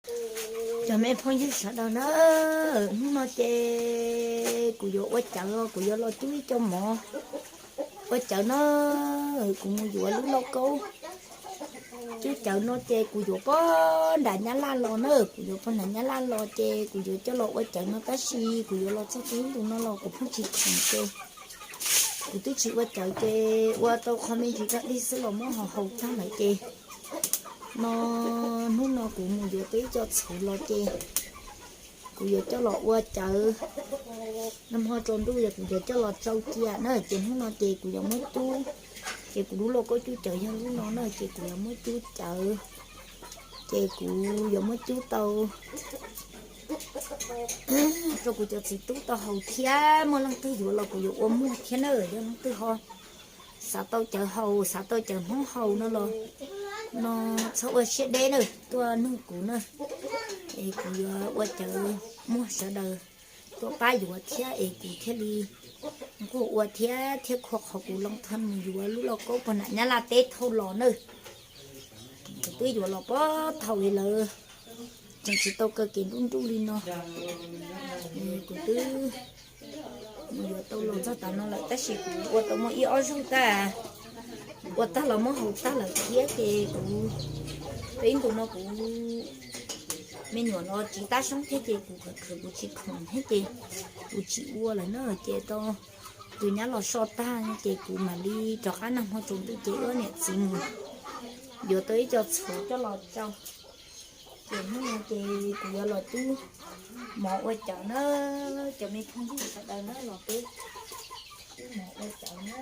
Cov me phooj ywg sawv daws na, hnub no ces kuv yuav ua cawv, kuv yuav los cub ib co mov ua cawv na. Kuv mus yuav lub lauj kaub cub cawv no ces kuv yuav puag nram Nyab Laj los na, kuv yuav puag nram Nyab Laj los ces kuv yuav coj los ua cawv no tab sis kuv yuav los txog tib ntus no los kuv pheej tsis khoom ces kuv twb tsis ua cawv ces ua tau qho me ntsis rau dig xwb los muab haus haus tag lawm ces no hnub no kuv mus yuav tau ib co txhuv los ces kuv yuav coj los ua cawv. Nag hmo tsaus ntuj yog kuv yuav coj los tsau cia na ces hnub no ces kuv yuav muab cub, ces kuv lub lauj kaub cub cawv yog lub no na ces kuv yuav muab cub cawv, ces kuv yuav muab cub tau rau kuv cov txiv tub tau haus thiab muaj leej twg yuav los kuv yuav ua muag thiab na. Yog leej twg ho xav tau cawv haus, xav tau cawv Hmoob haus no los no txhob ua siab deb na, tuaj nug kuv na, es kuv yuav ua cawv muag sawv daws tuaj pab yuav thiab es kuv thiaj li nquag ua thiab thiab khua qhov kuv loo thaj mus yuav lub lauj kaub puag nram Nyab Laj teb thauj los na. Kuv twb yuav los puag thaum lawv tseem tsis tau kaw kev nruj nruj li no, kuv twb mus yuav tau los txog tav no lawm tab sis kuv ua tau muaj ib ob zaug tag, ua tag los muab haus tag lawm thiab ces kuv peb ntus no kuv me nyuam los tsis tab soob thiab ces kuv khwv khwv kuv tsis khoom thiab ces kuv tsis ua lawm na ces tau tus nyab los so tag ces kuv mam li rov qab nag hmo tsaus ntuj ces wb niam txiv mus yuav tau ib co txhuv coj los tsau. Ces hnub no ces kuv yuav los cub mov ua cawv na, cov me phooj ywg sawv daws na los peb cub mov ua cawv na.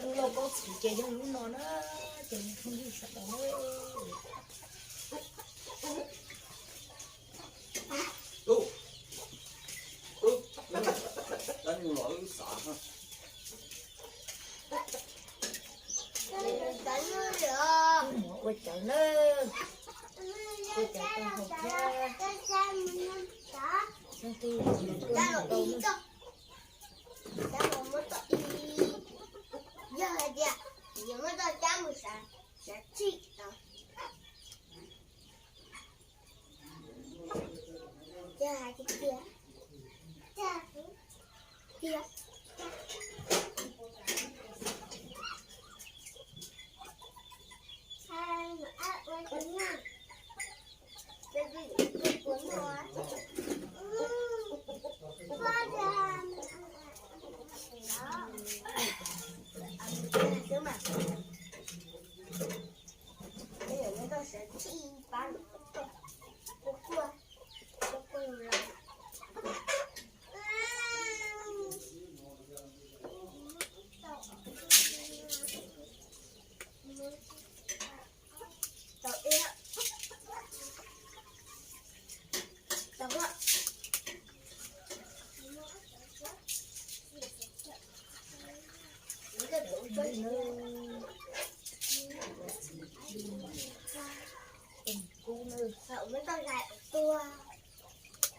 Lub lauj kaub txhuv ces yog lub no na, ces phooj ywg sawv daws na. Ua cawv na, ua cawv tau haus thiab. Xyoo twg los tuaj nug tau na. Yog hais tias yuav muab txoj cab mus sav, sav txhij tau. Yog hais tias, tias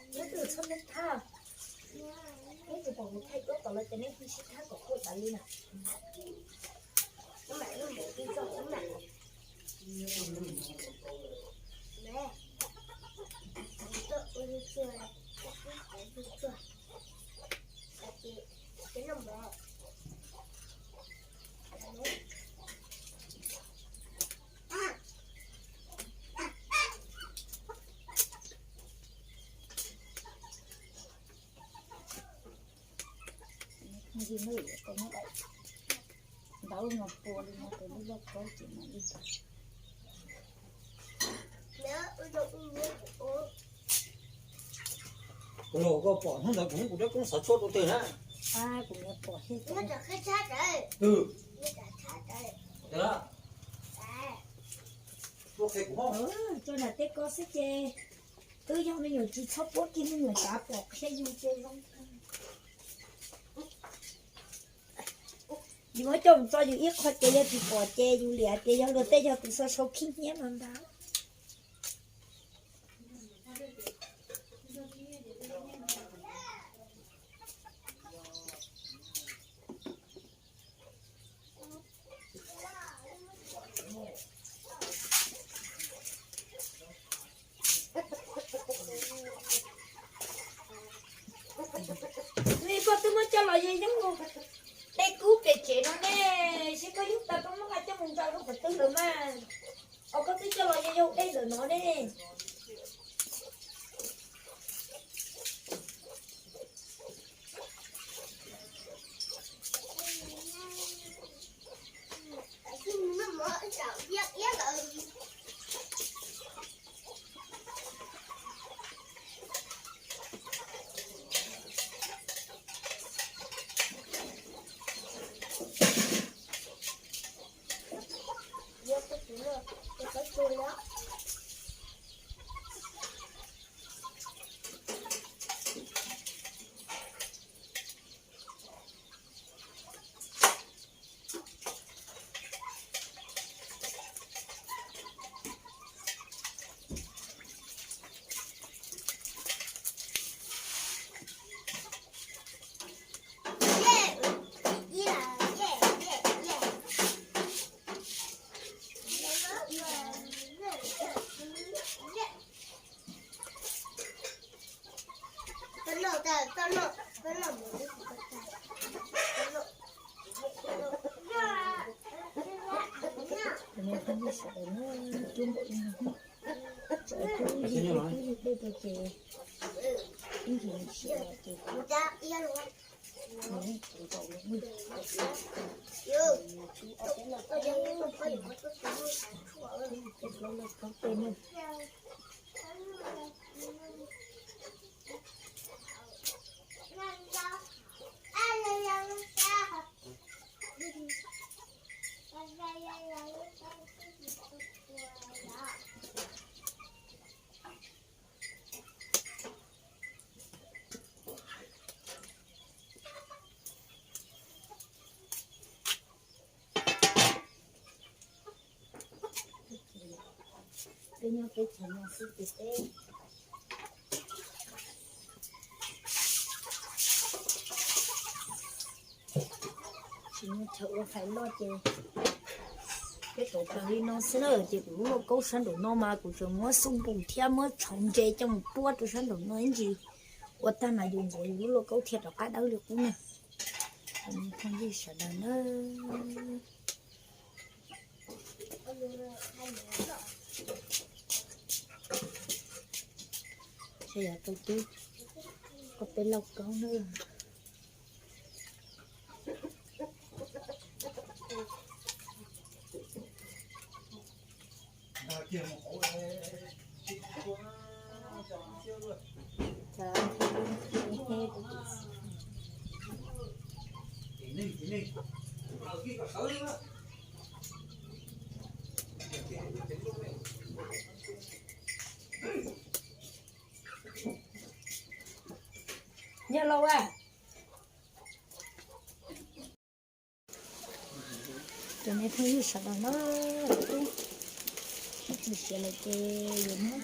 Neb tus txhob neb thab, neb tus pom kuv thaij duab tom lawv ces neb hu sib thab kom quaj tas li na. Ntawd no pua li no tus lub lauj kaub ces mam li. Kuv los koj pom hnub ntawd kuv muab kuv rab koob xov tshuab rau twg na? Kuv niam pom thiab. Tso nram tej ko xwb ces twb yog me nyuam tsis txhob puab kiag me nyuam tsav pom qhia yus ces zoo. Yus muab coj mus tso yus ib qho ces yog tsis pom ces yus liam tias yog luag tej yog tus sau sau khib hnyiab no ntag. Twb ntawd mas, o koj twb coj los yog yog dej ntawm no ne. Peb nyob peb chaw no xwb ces peb tsis muaj chaw ua fais loj ces peb tau plaws li no xwb na. Ces kuv lub lauj kaub sab nraum no mas kuv tseem muab xub npus thiab muab tshauv ntses coj mus puab rau sab nraum no ib ntsis ua tag mas yus ntxiv yus lub lauj kaub thiaj rov qab dawb li qub na. Phooj ywg sawv daws na, saib yog tau twb koj peb lauj kaub na. Nyob lauj a. Cov me phooj ywg sawv daws na, tub tsis siav lawm ces yuav muab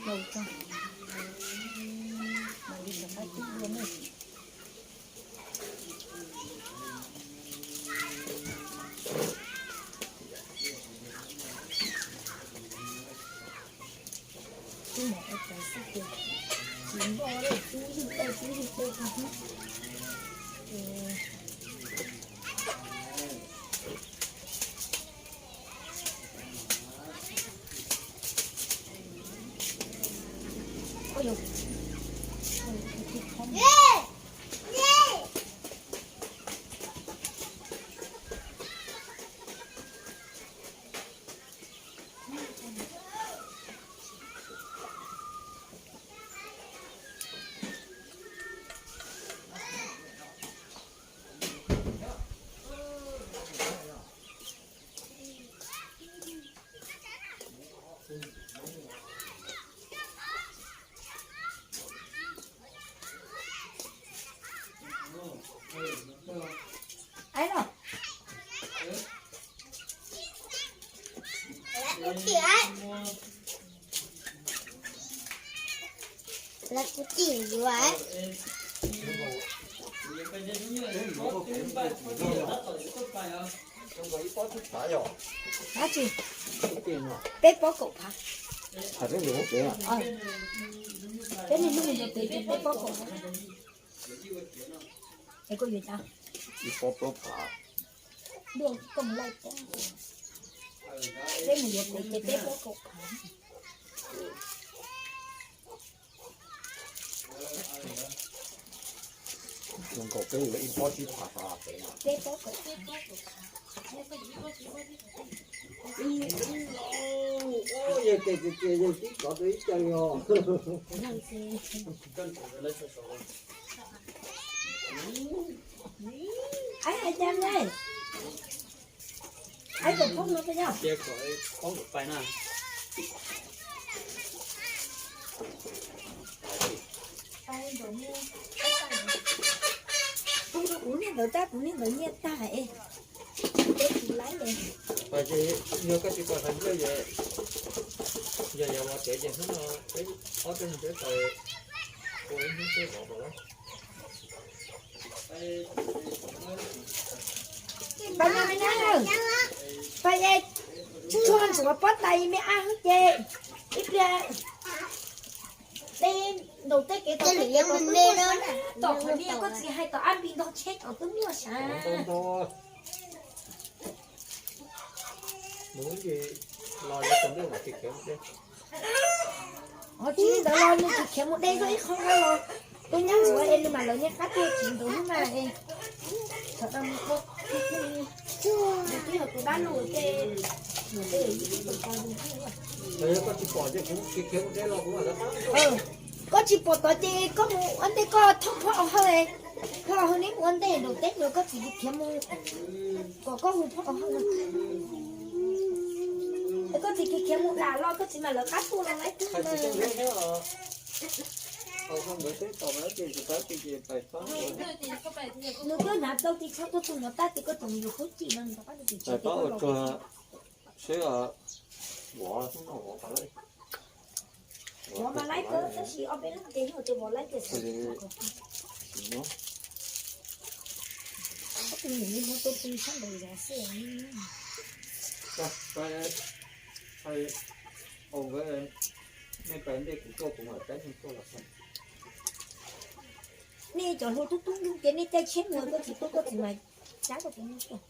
laus tso, mam li rov qab tub dua na. Tub mam ua cas xwb ces tsis npoj li, tub yeej tau tub yeej tau tau xwb. Lawv kuv tim yuav. Dab tsi? Peb pob kaum phav. Peb niaj hnub mus yuav pem ces peb pob kaum phav. Es koj yuav cas? Ib pob plaub phav. Dua koom laij peb, peb mus yuav pem ces peb plaub kaum phav. Zoo nkaus peb yuav ib pob tsib phav pem no. Peb plaub kaum, peb plaub kaum phav. Yog ces ces ces yog tib kov tau ib co yog. Ai hais cas ne? Ai kom poob no yog. Cia kom poob kom pais na. Kuv niag ntawd tab kuv niag ntawd nyiaj tag es peb kuv laib es. Yog koj tsis pom hais nplej, yog yog ua tsev ces hnub no peb ob peb hnub peb pais ua ib hnub peb vov rau. Pais no me nab, pais es tsuag ntsuav pob tais me ab hwb ces ib pliag tej ntaus tej kev tau tej kev tau twb muaj, tom qhov niag koj txiv hais tom ab npis ntog tsheb tom twb muaj sav. Ho tsis li ntawd los nws tsis khiav mus de zoj ib qho nqaij los, tus nyab ntxuav es nws mam lawv niag qab tuaj tsis ntawd mas es. Nws twb yog tus dab lus ces, koj tsis pom tod ces koj mus ua ntej koj thauj phob au hawj, phob au hawj neb mus ua ntej nraum teb ntawd koj txiv khiav mus, kom koj hu phob au hawj no. Koj txiv khiav khiav mus dam los koj txiv mam lawv qab tuaj los laib twg. Nws twb hnav tau tis txhob tuaj tus no tab sis koj tus yuav khaub cim no nws rov qab tus tsis tau. Vov mas laib kawg tab sis ob peb leeg ces yog tus vov laib ces xav tus nim li muab tuaj pw sab nraud zov xwb. Nej cov hlua tub tub ntug ces nej caij tsheb mus koj txiv tuaj koj txiv mas cab koj txiv mus tuaj.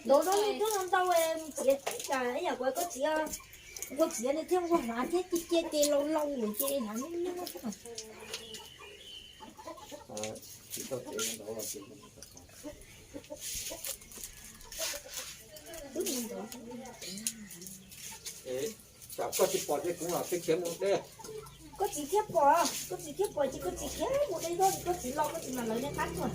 Ntawd zoo li tuaj no ntau mus txiav ib yam kuv koj txiv, koj txiv nws thiaj nquag hnav thiab cia cia ces laus laus lawm ces hnav nyuaj nyuaj xwb. Tsam koj tsis pom ces kuv mam li khiav mus de. Koj txiv thiaj pom, koj txiv thiaj pom ces koj txiv khiav mus de zog, koj txiv los koj txiv mam lawv niag qab tuaj.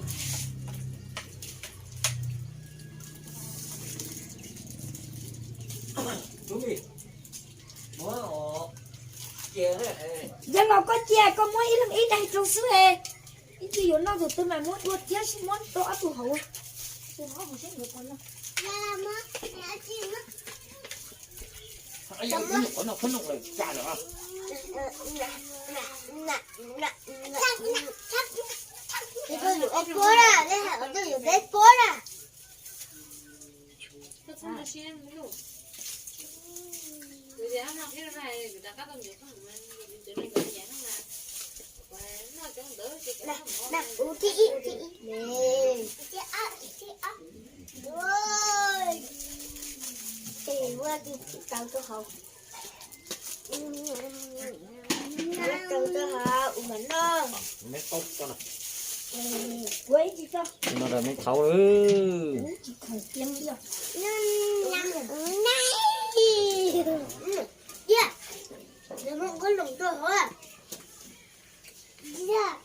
Yog los koj cia koj muab ib leeg ib daig rau xwb es, ib txwm yuav noj tus twg mas muab dua thiab sib muab rau ob tug hauv. Tus yuav peb pob na, tus yuav peb pob na. Ub, thib ib, thib ib ne, thib ob, thib ob. Ces ua tus tsis tau rau hauv. Tsis tau rau hauv ua mas noj. Ua ib tsis tau. No me thaud. Tsis khoom tiag li os. Tiag. Nws muab nqob loos rau hauv. Tiag.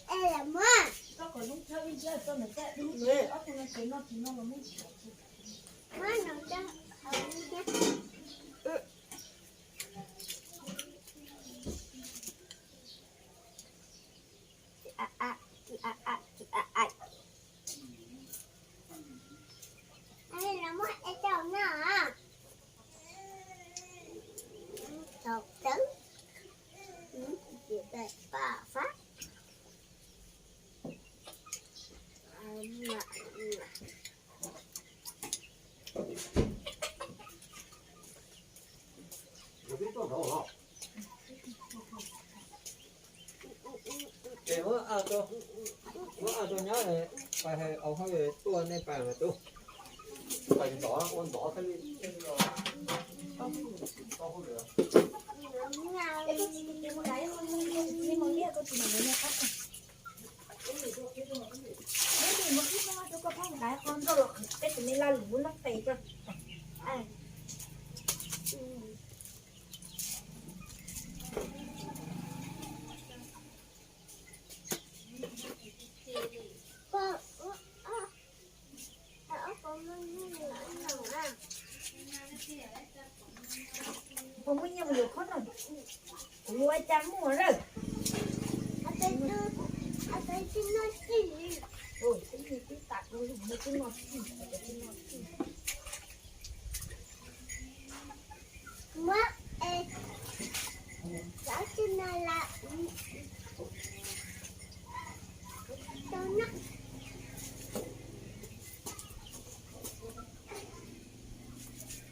Es lam muab. Koj kom lub thawj ib ntsia txog ntawm tej dub, ob tug no ces noj tsis noj los muab. Muab no rau hauv thiab. Los muab es rau no. Au, tuaj nej pais mas tub, pais ntov ua ntov thiaj li. Puas muaj nyiaj mus yuav khob no? Kuv yuav ua cas muaj lawm.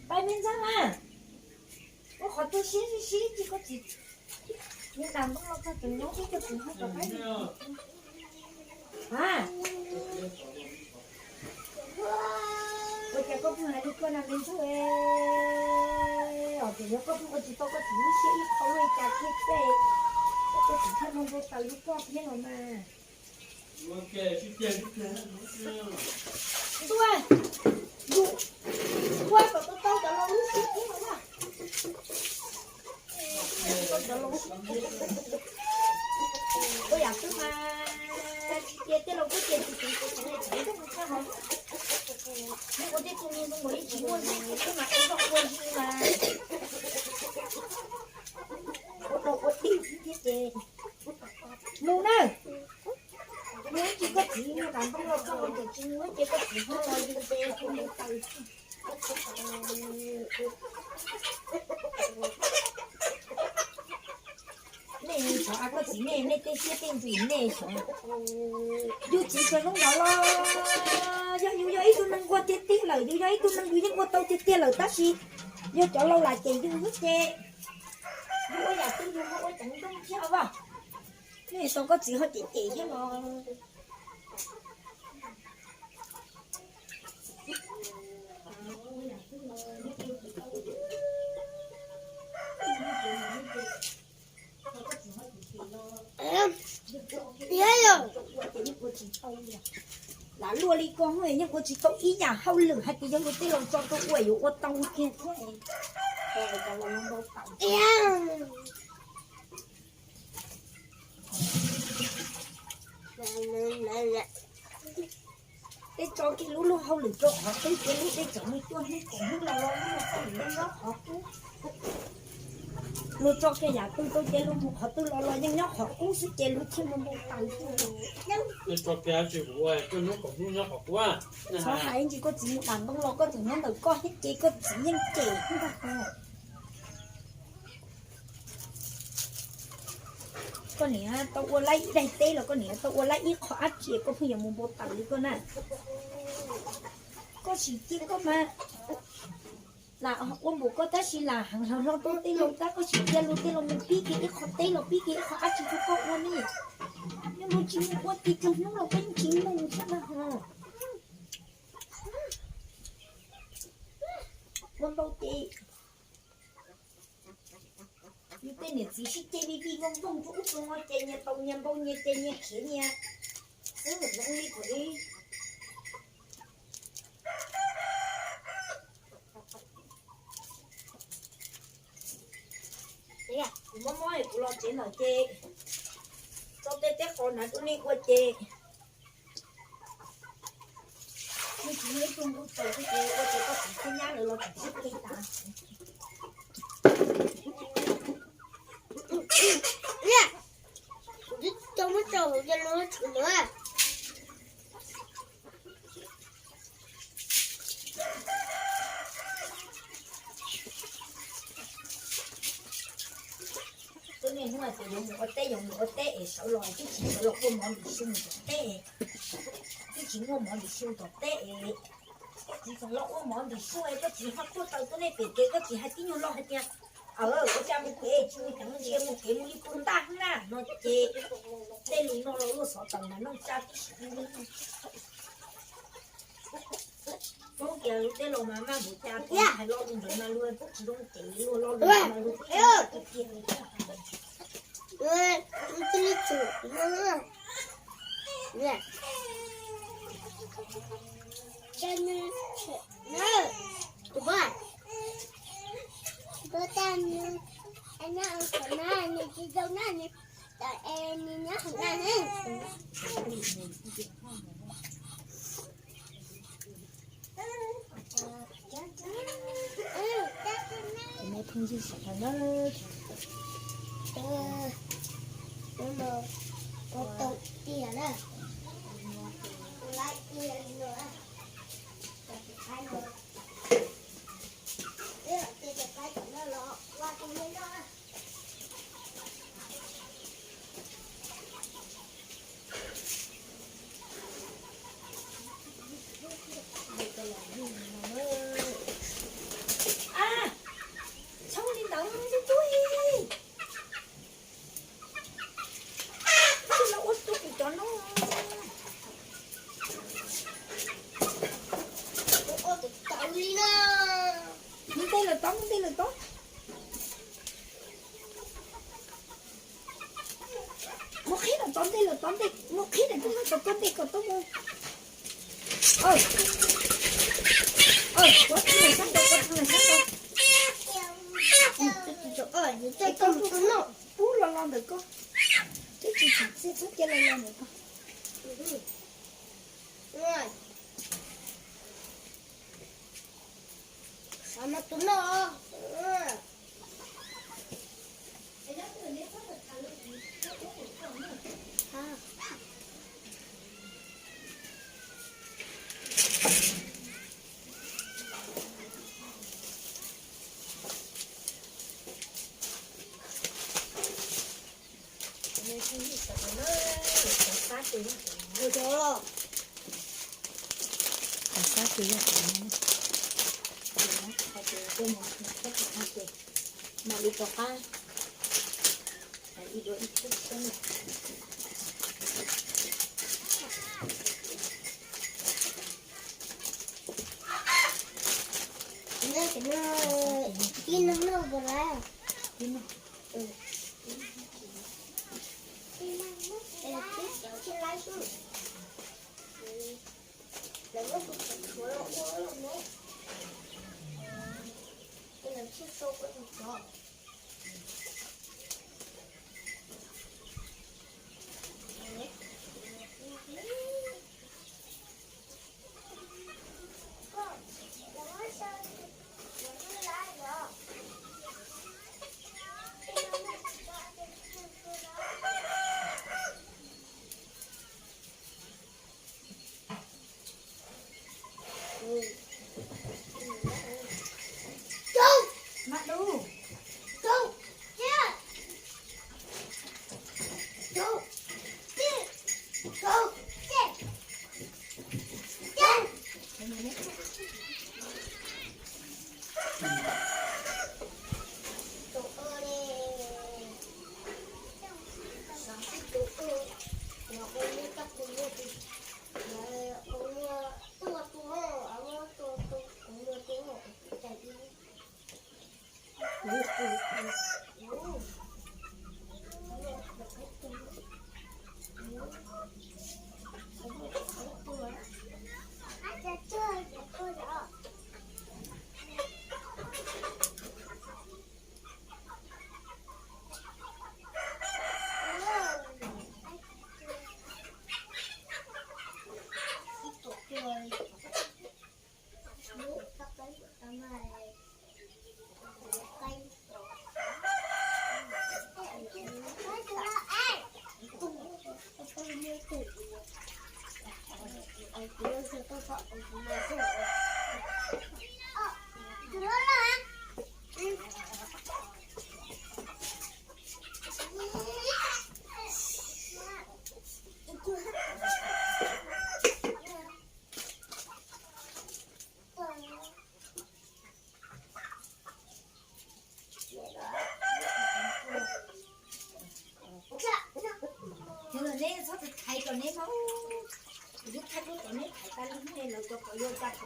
Pab me ntxhais na, ua qhov tu siab sib sib ces koj txiv nyob tas nplooj los txog tseem nyob xwb, koj txiv ho rov qab. A, ua cas koj pheej hais li koj na me ntxhais? Os, tseem yog koj pheej ua tsis tau koj txiv lub siab ib qho luaj li cas thiab, koj txiv thiaj muaj npau taws li koj thiab los mas. Ntuj, yus ua kom tau tau cov laus lub siab thiab los na. Ua yam twg mas tsis tias tej laus kuj tias tsis txhob ua tej tus me ntxhais yeej tsis muaj ntxim hlub mas ua zoj ua zig mas ua tau ua dig thiab ces nug na. Nug ces koj txiv nug tas nplooj los txog ua ntawm tsis nug ces koj txiv ho los yus ces kuv nug taws. Nej xyov a, koj txiv nej, nej tej siab tej ntsws nej xyov. Yus txiv txawm zoo nkaus los yog yus yog ib tug neeg nquag tiag tiag lawm, yus yog ib tug neeg yus yeej ua tau tiag tiag lawm tab sis yog cov laus lam cem yus xwb ces yus ua yam twg yus ho ua ceev nrooj thiab os. Nej xyov koj txiv ho cem cem thiab los. Lam luaj li ko yeej ua tsis tau ib yam hauj lwm hais tias yog luag tej laus tso rau ua yuav ua tau kiag thiab. Peb tso kiag lub luag hauj lwm rau qhov twg ces luag tej tseem mus cuag hnub kaum hnub los los luag hauj lwm yeej nyob qhov qub. Luag tso kiag yam twg rau ces luag mus qhov twg los los yeej nyob qhov qub xwb ces luag thiaj muaj npau taws xwb. Tso kiag tsis ua cuag hnub kaum hnub nyob qhov qub. Xyov hais ntsis koj txiv mus dam ntoo los koj tseem nyob ntawm koj thiab ces koj txiv yeej cem thiab ntag. Koj niam tau ua laib ib daim teb los koj niam tau ua laib ib qho dab tsi koj pheej yuav mus npau taws li koj na. Koj sim cia koj mas, lam ua npaum koj tab sis lam heev hlo hlo rau tej laus tab, koj sim cia luag tej laus mus pib kiag ib qho teb los pib kiag ib qho dab tsi rau koj ua ne. Yog luag tsis mus ua ces txog hnub los peb yeej tsis mus thiab mas ho. Ua ntau ces yus tej niam txiv sib ceg vij vij vooj vooj rau ub rau no ces nyias tau nyias npau nyias ces nyias khiav nyias xwb zoo li kuv ib. Kuv mob mob kuv los tsev ntawm ces tso tej teb qos hnav rau nej ua ces nej tsis muaj ib tug nqus txaus xwb ces ua ces koj txiv thiab nyab lawv los txog sib ceg tas. Kuv twb tau muab tso hauv cov lus tshwm no. Twb niaj hnub hais tias yuav mus ua teb, yuav mus ua teb es sawv los twb tsis sawv los ua mov ntim su tom teb, twb tsis muaj mov ntim su tom teb es koj txiv tseem los ua mov ntim su es koj txiv ho tuaj taws tuaj nej pem kev, koj txiv hais tib nyuag lo hais tias, ua cas mus kev tsis mus ceev ntsia, mus kev mus li puag ntaj na no ces tej lus no los luaj xov tawm mas noj tsa tib si li. Poob tias lub teb los mas maj mus cas hais lo lus ntawd mas luag tsis zoo ces luag lo lus mas luag tiag tiag. Cov no phooj ywg sawv daws na, ua tau tiag na. Txhob li ntawd xwb tub. Tsis los ua tub kuv cov no. Muab ntej lawm tod, muab ntej lawm tod. Muab qhib lawm tod, ntej lawm tod, ntej, muab qhib lawm tod, tod tod ntej kom tau mus. Ua tug sab tod, ua tug sab tod. Ub, los los ntawm koj. Twb tsis tsim txiaj txhob cia los los ntawm koj. Xav mas tus no. Cov sab ces yog cov no, cov sab ces yog cov no, cov no hais tias tuaj mus txhob tsis tau ces mam li rov qab ib dua ib tug xwb na. Tib no, no puas lawm? Tib no.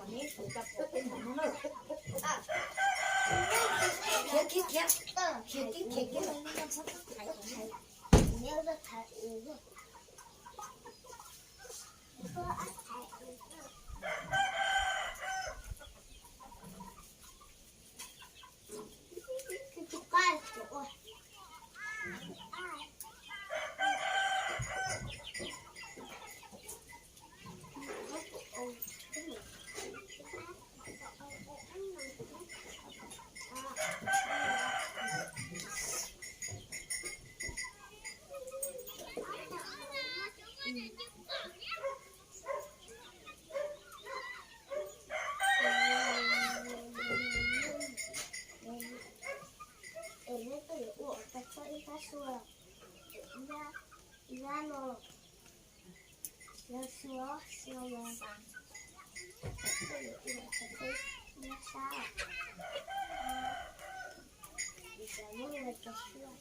Khiav kiag, khiav kiag, khiav kiag los, Es neb tuaj yuav ua ua tau txog ib thaj sua, ib thaj no, yog sua, sua los, tuaj yuav ua tau txog ib thaj sab, vim cov neb yuav cov sua.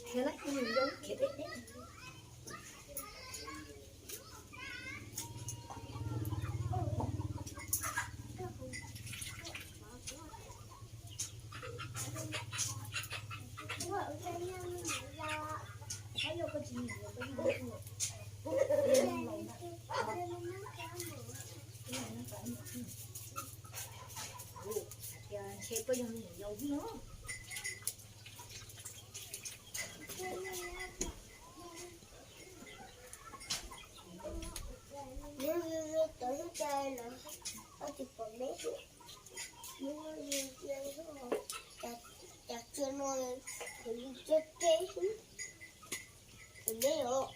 Khiav lawm, mus yau khiav deb deb. Ntshe koj yog me nyuam yaus no. Neb tawv hlub cai lawm, koj tsis pom neb, neb cia, cas cia no, kuv li cia ke xwb, neb os.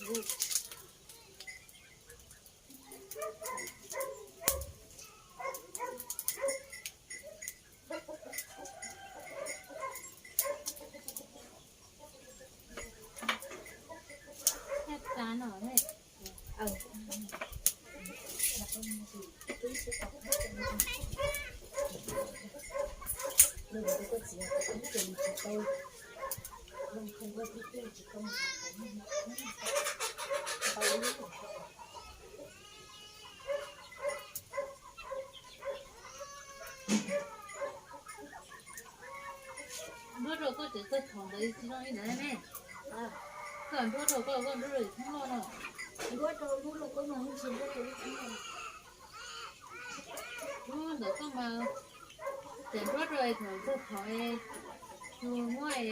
Nruab rau koj ces txog thaum ntawd tsis zoo li ntawd ne. Koj nruab rau koj, koj nruab rau thoob loj no. Nruab rau lub rau koj mas tsis nruab rau lub thoob loj. Lub ntawd koj mas txawm nruab rau es thaum txog thaum es yus muab es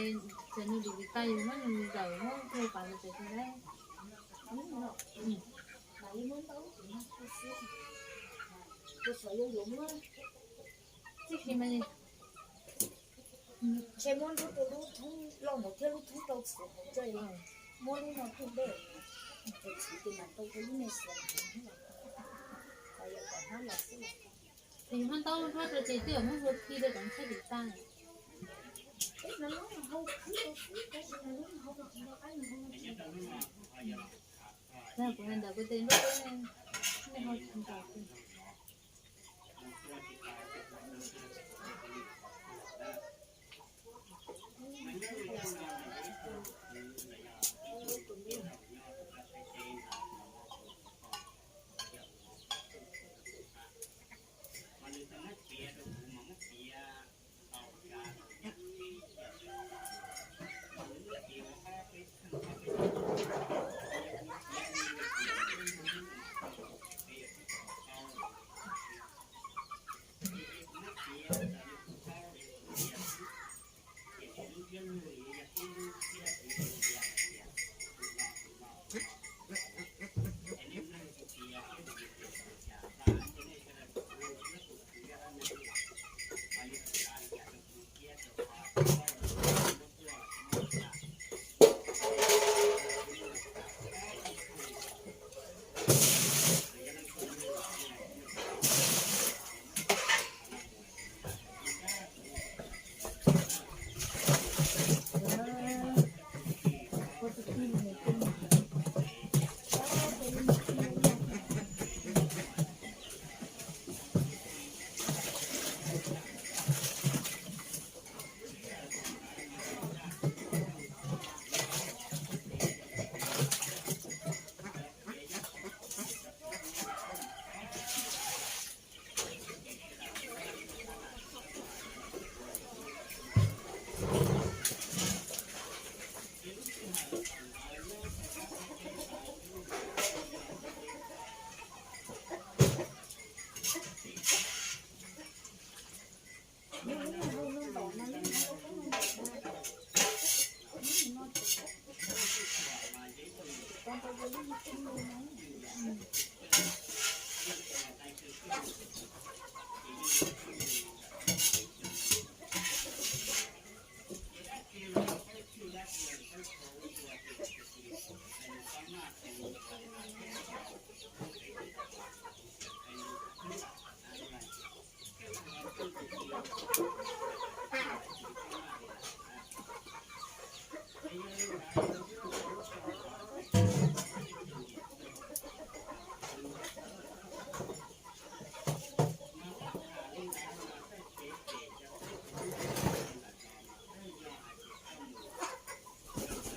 txawm nws dim dim tag yus muab nws zawm muab nws pas ntawd txawm tsis laib. Txij khi mas ntshe muab nruab rau lub thoob loj ntawd thiab lub thoob rau txhuv hauv tso, muab lub no pug dej, txhuv ces mam tau rau lub me xiav. Ces yus muab ntaub nruab rau ces twb yog muab hlua khi rau cov ntshaib dim tag. Kuv hais ntawd kuv tes nruab nej ho tsis ntaus.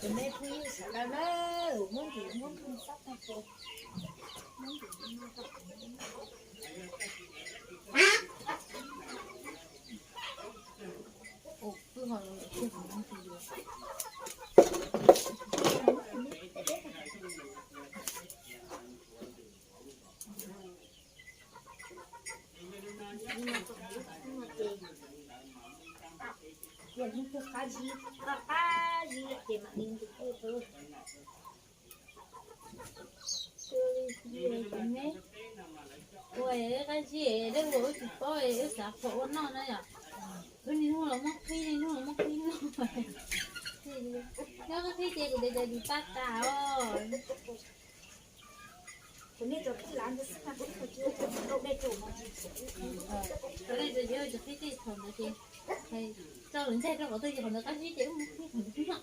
Tus me phooj ywg sawv daws na, muab ntim muab nplooj xab tag ces muab ntim muab nplooj. Ua kwj ho los lawm kwj ho muab ntim. Yog leej twg qab zib, qab qab zib lawm ces mam li ntim tej rau. Ua qab zib es dej ua wb tsis paub es wb xav qhuas ua noj na yom. Wb niaj hnub los muab qhib, niaj hnub los muab qhib noj. Nyob qhib qhib ces kuv tias cas Tab tas os. Kuv nej cov pij lav ntawd xwb mas kuv ib tug cia tau dej rau mas. Tau dej rau yog cov pib tej thaum ntawd ces tau lawv nteg rau qhov twg ces qhov ntawd qab zib ces ub mus pib qhov ntawd pib mam.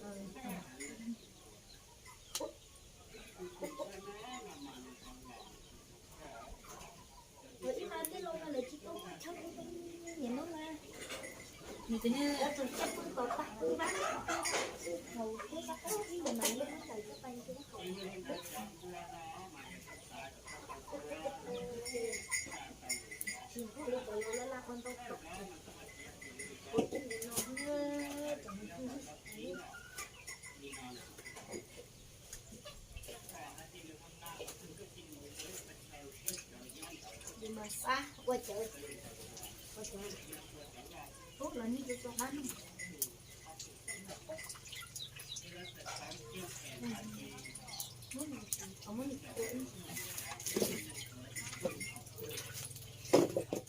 Ib no tej loo no lawv tsis tau tshawb ub nim no mas. Nws tus ne tau tag pw vaj thaum peb qab ib yam mas yog ub tawm cov pais rau vaj thaum tsis nqug li cov yau laj laj ua ntau tom. Ua tij li no cov Yus mas xab ua cawv, ua cawv, ub los nej tus tua qab no.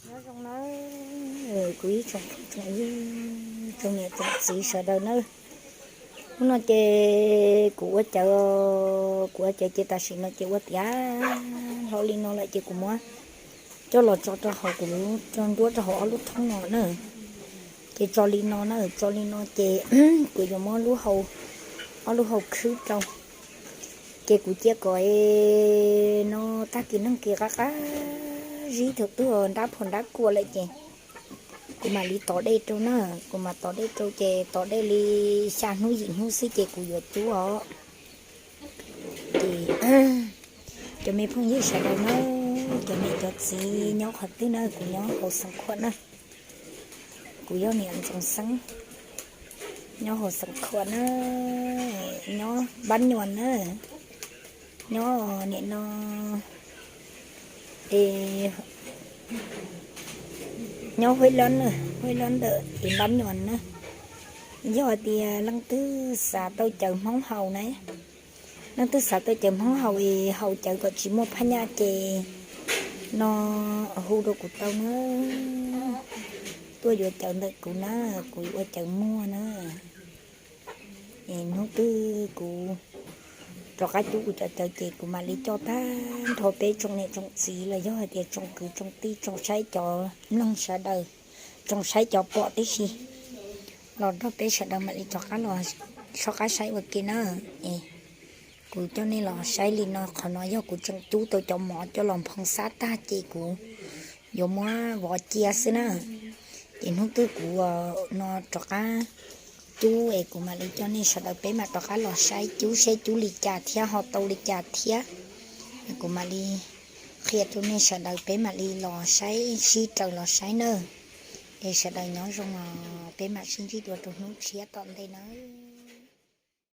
Nyob zoo nawb, kuv ib tsoom phooj tsoom ywg, tsoom niam tsoom txiv sawv daws nawb. Hnub no ces kuv ua cawv, kuv ua cawv ces tam sim no ces ua tiav hlo li no lawm ces kuv muab coj los tso rau hauv kuv lub, tso nruab rau hauv ob lub thoob no na. Ces tso li no na, tso li no ces kuv yuav muab lub hau, ob lub hau khwb rau. Ces kuv cia kom no tag kis neeg kis qab qab zib thaum twg nrab phom nrab kua lawm ces kuv mam li tov dej rau na. Kuv mam tov dej rau ces tov dej li xya hnub yim hnub xwb ces kuv yuav cub os. Ces cov me phooj ywg sawv daws na, cov niam cov txiv nyob qhov twg na, kuv nyob hauv Xeev Khuam na. Kuv yog niam Ntxoov Xeeb, nyob hauv Xeev Khuam na, nyob Npab Nyuas na, nyob nim no es nyob Huab Lob, Huab Lob ntawm es Npab Nyuas na. Yog hais tias leej twg xav tau cawv Hmoob haus na, leej twg xav tau cawv Hmoob haus es haus cawv kom tsis muaj phab nyaj ces no hu rau kuv tau na, tuaj yuav cawv ntawm kuv na, kuv yuav ua cawv muag na. Es hnub twg kuv rov qab cub kuv cov cawv ces kuv mam li coj tag nrho peb tsoom niam tsoom txiv los yog hais tias tsoom kwv tsoom tij tsoom saib cov mloog sawv daws, tsoom saib cov pom tib si los nrog peb sawv daws mam li rov qab los soj qab saib ua ke na. Es kuv coj nej los saib li no, qhov no yog kuv tseem cub tau cov mov coj los nphoo xab tag ces kuv yuav muab vov cia xwb na. Ces hnub twg kuv no rov qab cub es kuv mam li coj nej sawv daws peb mam rov qab los saib cub seb cub li cas thiab ho tau li cas thiab. Kuv mam li qhia rau nej sawv daws peb mam li los saib sib raws los saib na. Es sawv daws nyob zoo os, peb mam sib ntsib dua rau hnub tshiab tom ntej na.